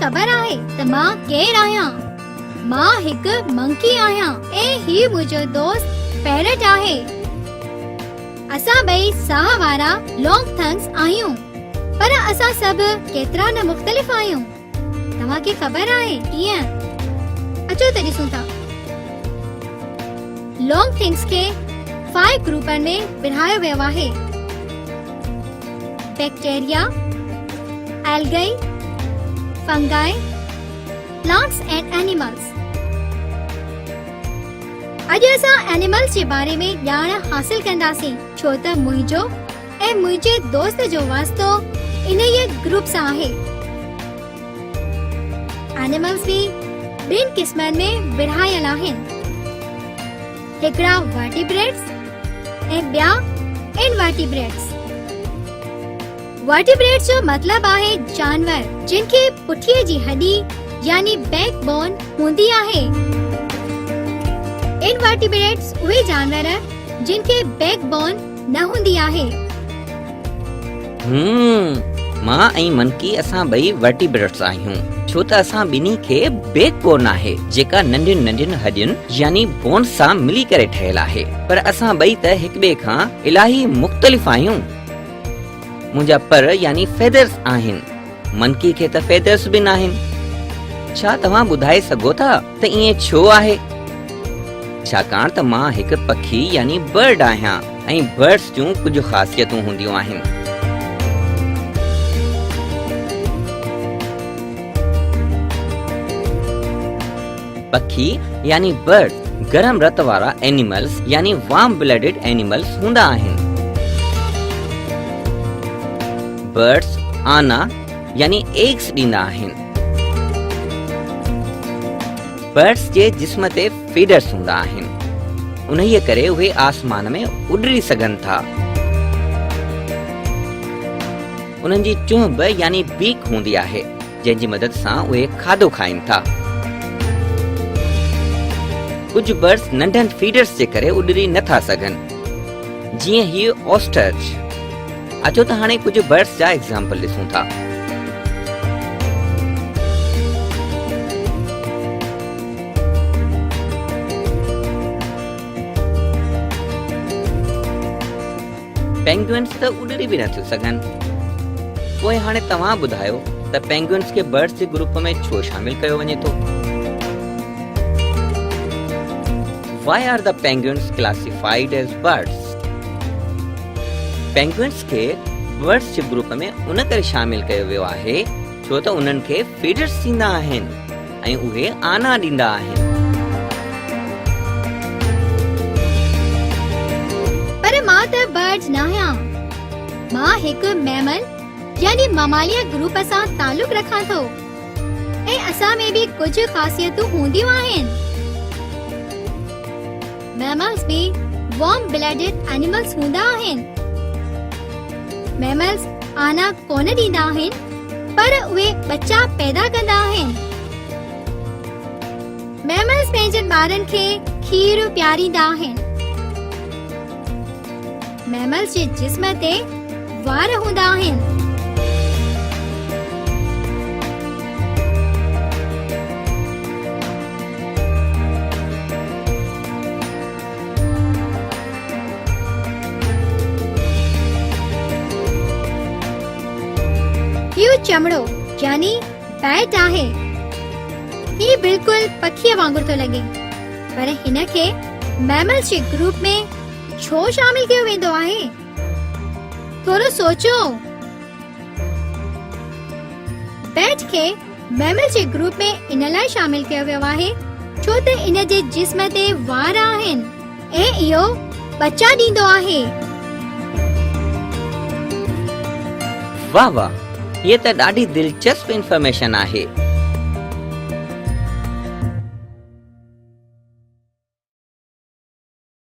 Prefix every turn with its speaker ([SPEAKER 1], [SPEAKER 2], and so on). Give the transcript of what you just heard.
[SPEAKER 1] خبر آهي ته مان ڪير آهيان؟ مان هڪ منڪي آهيان ۽ هي منهنجو دوست پيرٽ آهي. اسان ٻئي ساهه وارا لونگ ٿنگس آهيون، پر اسان سڀ ڪيترا نه مختلف آهيون. توهان کي خبر آهي ڪيئن؟ اچو ته ڏسون ٿا. لونگ ٿنگس کي فائيو گروپن ۾ ورهايو ويو آهي. Bacteria, algae, fungi, plants ۽ animals. اڄ اسان اينيملز جي باري ۾ ڄاڻ حاصل ڪنداسين ڇو ته منهنجو ۽ منهنجي دوست جو واسطو انهيء گروپ سان آهي. اينيملز به ٻن قسمن ۾ ورهايل آهن. هڪڙا ورٽيبريٽس ۽ ٻيا انورٽيبريٽس. ورٽيبريٽس جو مطلب آهي جانور جن کي پٺيء جي هڏي يعني بيڪ بون هوندي آهي. انورٽيبريٽس اهي جانور جن کي بيڪ بون نه هوندي آهي.
[SPEAKER 2] هم، مان ۽ منڪي اسان ٻئي ورٽيبريٽس آهيون، ڇو ته اسان ٻنهي کي بيڪ بون آهي، جيڪا ننڍين ننڍين هڏين يعني بونز سان ملي ڪري ٺهيل آهي. پر اسان ٻئي ته هڪٻئي کان الاهي مختلف آهيون. منهنجا پر يعني فيدرس آهن، منڪي کي ته فيدرس به ناهن. ڇا توهان ٻڌائي سگهو ٿا ته ائين ڇو آهي؟ ڇاڪاڻ ته مان هڪ پکي يعني برڊ آهيان ۽ برڊس جون ڪجهه خاصيتون هونديون آهن. پکي يعني برڊ گرم رت وارا اينيملز يعني وارم بلڊڊ اينيملز هوندا آهن. برڊس آنا يعني ايگز ڏيندا آهن. برڊس جي جسم تي فيڊرس هوندا آهن، انهيء ڪري اهي آسمان ۾ اڏري سگهن ٿا. انهن جي چهنب يعني بيڪ هوندي آهي، جنهن جي مدد سان اهي کاڌو کائين ٿا. ڪجهه برڊس ننڍن فيڊرس جي ڪري اڏري نه ٿا سگهن، جيئن هيء اوسٽرچ. اچو ته هاڻي ڪجهه برڊس جا ايگزامپل ڏسون ٿا. پينگوئنس ته اڏري به نٿيون سگهن. پوء هاڻي توهان ٻڌايو ته پينگوئنس کي برڊس جي گروپ ۾ ڇو شامل ڪيو وڃي ٿو؟ Why are the penguins classified as birds? Penguins کي برڊس جي گروپ ۾ ان ڪري شامل ڪيو ويو آهي ڇو ته انهن کي فيڊرس ٿيندا آهن ۽ اهي آنا ڏيندا آهن.
[SPEAKER 1] پر مان ته برڊ ناهيان. مان هڪ ميمل يعني مماليه گروپ سان تعلق رکان ٿو ۽ اسان ۾ به ڪجهه خاصيتون هونديون آهن. ميملز به وارم بلڊڊ اينيملز هوندا آهن. ميملز آنا ڪونه ڏيندا آهن پر اهي ٻچا پيدا ڪندا آهن. ميملز پنهنجن ٻارن کي کير پياريندا آهن. ميملز جي جسم تي وار هوندا آهن. اهو چمڙو يعني بيٽ آهي. هي بلڪل پکيء وانگر ٿو لڳي پر هن کي ميملز جي گروپ ۾ ڇو شامل ڪيو ويندو آهي؟ ٿورو سوچو. بيٽ کي ميمل جي گروپ ۾ ان لاء شامل ڪيو ويو آهي ڇو ته ان جي جسم تي وار آهن ۽ اهو ٻچا ڏيندو آهي.
[SPEAKER 2] واه واه هيء ته ڏاڍي دلچسپ انفارميشن آهي.